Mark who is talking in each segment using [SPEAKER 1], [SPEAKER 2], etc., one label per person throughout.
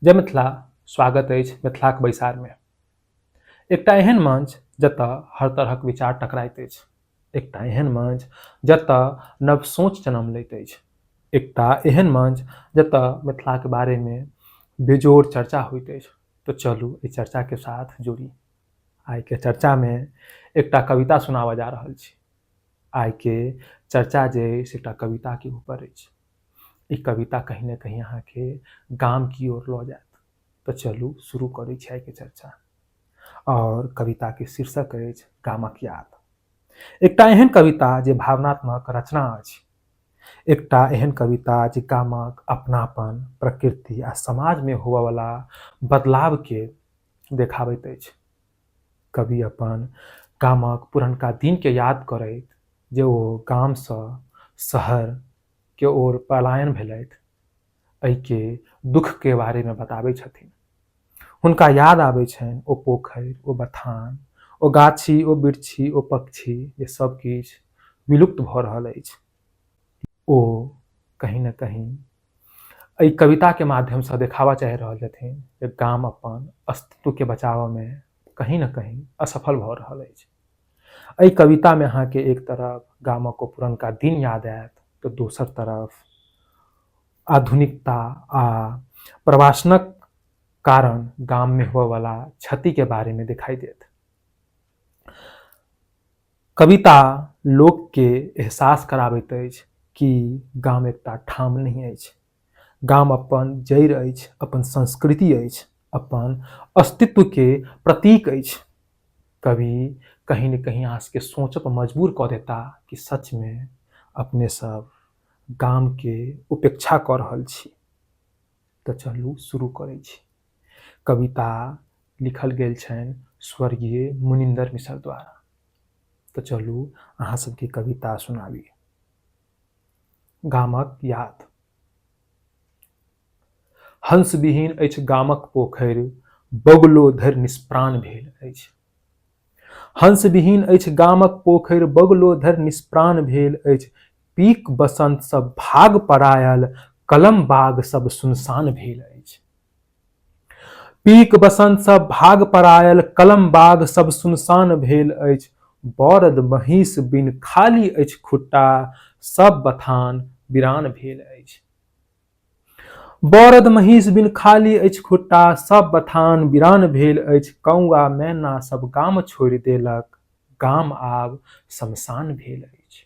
[SPEAKER 1] जय मिथिला। स्वागत अछि मिथिलाक बैसारमे। एकटा एहन मंच जतय हर तरहक विचार टकराइत अछि, एकटा एहन मंच जतय नव सोच जन्म लैत अछि, एकटा एहन मंच जतय मिथिलाके बारेमे बेजोड़ चर्चा होइत अछि। तऽ चलू एहि चर्चाके साथ जुड़ी। आइके चर्चामे एकटा कविता सुनाबऽ जा रहल छी। आइके चर्चा जे अछि एकटा कविताके ऊपर अछि। ई कविता कहीं ने कहीं अहाँके गाम की ओर लऽ जायत। तऽ चलू शुरू करै छी आइके चर्चा। आओर कविताके शीर्षक अछि गामक याद। एकटा एहन कविता जे भावनात्मक रचना अछि, एकटा एहन कविता जे गामक अपनापन, प्रकृति आ समाजमे होबयवला बदलावके देखाबैत अछि। कवि अपन गामक पुरनका दिनके याद करैत जे ओ गामसँ शहरके ओर पलायन भेलथि, एहिके दुःखके बारेमे बताबै छथिन। हुनका याद आबै छनि ओ पोखरि, ओ बथान, ओ गाछी, ओ बिरछी, ओ पक्षी, जे सब किछु विलुप्त भऽ रहल अछि। ओ कहीं ने कहीं एहि कविताके माध्यमसँ देखाबऽ चाहि रहल छथिन जे गाम अपन अस्तित्वके बचाबऽमे कहीं ने कहीं असफल भऽ रहल अछि। एहि कवितामे अहाँके एक तरफ गामक ओ पुरनका दिन याद आयत तऽ दोसर तरफ आधुनिकता आ प्रवासनक कारण गाममे होबयवला क्षतिके बारेमे दिखाई देत। कविता लोकके एहसास कराबैत अछि कि गाम एकटा ठाम नहि अछि, गाम अपन जड़ि अछि, अपन संस्कृति अछि, अपन अस्तित्वके प्रतीक अछि। कवि कहीं ने कहीं अहाँ सबके सोचऽ पर मजबूर कऽ देता कि सचमे अपने सब गामके उपेक्षा कऽ रहल छी। तऽ चलू शुरू करै छी। कविता लिखल गेल छनि स्वर्गीय मुनिन्दर मिश्र द्वारा। तऽ चलू अहाँ सबके कविता सुनाबी। गामक याद। हंसविहीन अछि गामक पोखरि, बगुलो धरि निष्प्राण भेल अछि। हंसविहीन अछि गामक पोखरि, बगुलो धरि निष्प्राण भेल अछि। पीक बसंत सब भाग पड़ायल, कलम बाग सब सुनसान भेल अछि। पीक बसंत सब भाग पड़ायल, कलम बाग सब सुनसान भेल अछि। बरद महीष बिन खाली अछि खुट्टा, सब बथान बिरान भेल अछि। बरद महीष बिन खाली अछि खुट्टा, सब बथान बिरान भेल अछि। कौआ मैना सब गाम छोड़ि देलक, गाम आब शमशान भेल अछि।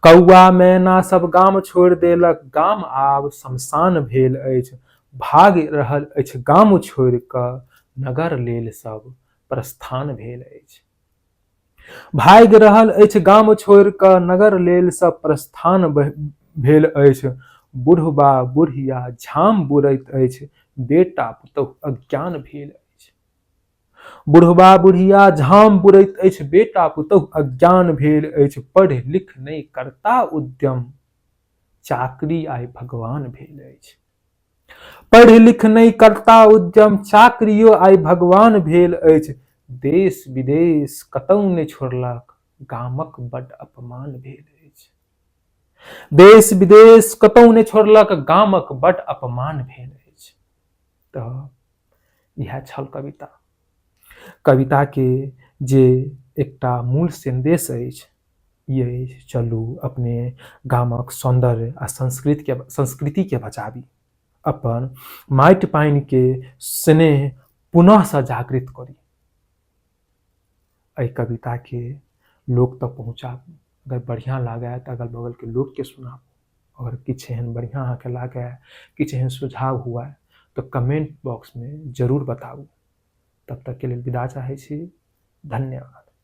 [SPEAKER 1] कौआ मैना सब गाम छोड़ि देलक, गाम आब शमशान भेल अछि। भागि रहल अछि गाम छोड़ि कऽ, नगर लेल सब प्रस्थान भेल अछि। भागि रहल अछि गाम छोड़ि कऽ, नगर लेल सब प्रस्थान भेल अछि। बुढ़बा बुढ़िया झाम बुड़ैत अछि, बेटा पुतहु अज्ञान भेल अछि। बुढ़बा बुढ़िया झाम बुड़ैत अछि, बेटा पुतहु अज्ञान भेल अछि। पढ़ि लिख नहि करता उद्यम, चाकरी आइ भगवान भेल अछि। पढ़ि लिख नहि करता उद्यम, चाकरियो आइ भगवान भेल अछि। देश विदेश कतौ नहि छोड़लक, गामक बड अपमान भेल अछि। देश विदेश कतौ नहि छोड़लक, गामक बड अपमान भेल अछि। तऽ इएह छल कविता। कविताके जे एकटा मूल सन्देश अछि ई अछि, चलू अपने गामक सौन्दर्य आ संस्कृतिके संस्कृतिके बचाबी, अपन माटि पानिके स्नेह पुनःसँ जागृत करी। एहि कविताके लोक तक पहुँचाबू। अगर बढ़िआँ लागए तऽ अगल बगलके लोकके सुनाबू। अगर किछु एहन बढ़िआँ अहाँके लागए, किछु एहन सुझाव हुए तऽ कमेंट बॉक्समे जरूर बताबू। तब तकके लेल विदा चाहै छी। धन्यवाद।